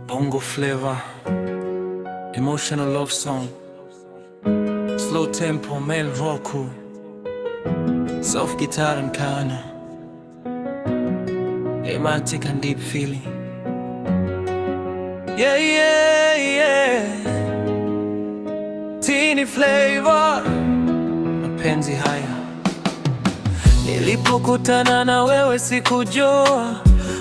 Bongo Flava, emotional love song, slow tempo, male vocal, soft guitar and piano, romantic and deep feeling. Yeah. Tini Flavor, mapenzi haya. Nilipokutana na wewe sikujua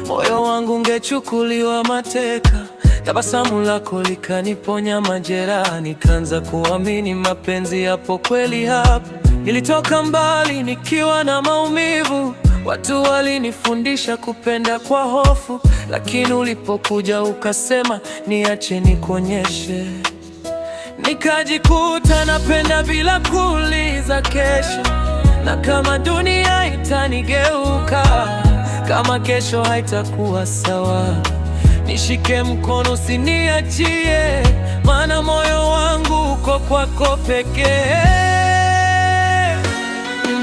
moyo wangu ungechukuliwa mateka. Tabasamu lako likaniponya majeraha, nikaanza kuamini mapenzi yapo kweli hapa. Nilitoka mbali nikiwa na maumivu, watu walinifundisha kupenda kwa hofu, lakini ulipokuja ukasema niache nikuonyeshe. Nikajikuta napenda bila kuuliza kesho, na kama dunia itanigeuka, kama kesho haitakuwa sawa, nishike mkono usiniachie, maana moyo wangu uko kwako pekee.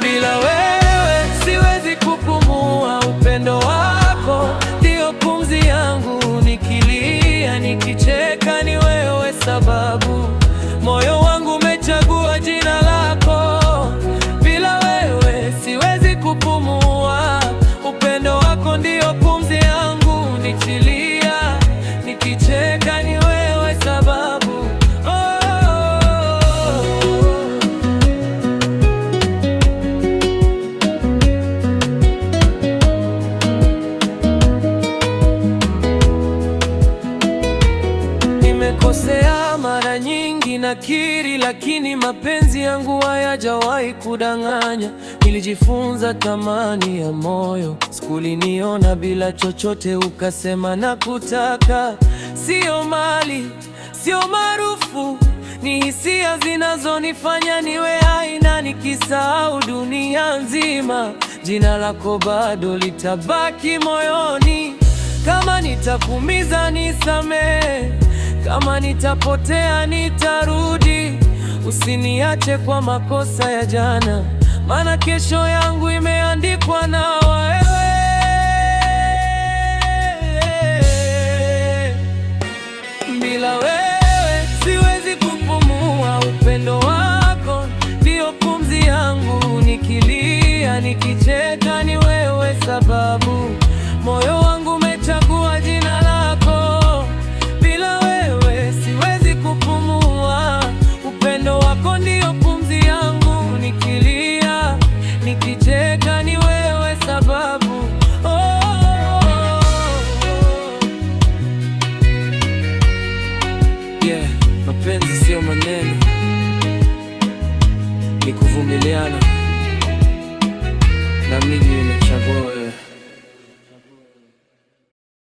Bila wewe siwezi kupumua, upendo wako ndio pumzi yangu, nikilia nikicheka, ni wewe sababu. Moyo wangu umechagua jina lako, bila wewe siwezi kupumua. Upendo wako ndio pumzi yangu, nikilia nikicheka, ni wewe sababu. Oh. Nimekosea mara nyingi nakiri, lakini mapenzi yangu hayajawahi kudanganya. Nilijifunza thamani ya moyo, siku uliniona bila chochote ukasema nakutaka. Sio mali, sio maarufu, ni hisia zinazonifanya niwe hai, na nikisahau dunia nzima, jina lako bado litabaki moyoni. Kama nitakuumiza nisamehe, kama nitapotea nitarudi. Usiniache kwa makosa ya jana, maana kesho yangu imeandikwa na wewe. Bila wewe siwezi kupumua, upendo wako ndio pumzi yangu, nikilia nikicheka, ni wewe sababu. Moyo wangu umechagua jina lako, bila wewe siwezi kupumua. Upendo wako ndio pumzi yangu, nikilia nikicheka, ni wewe sababu. Oh. Yeah, mapenzi sio maneno, ni kuvumiliana, na mimi nimechagua wewe.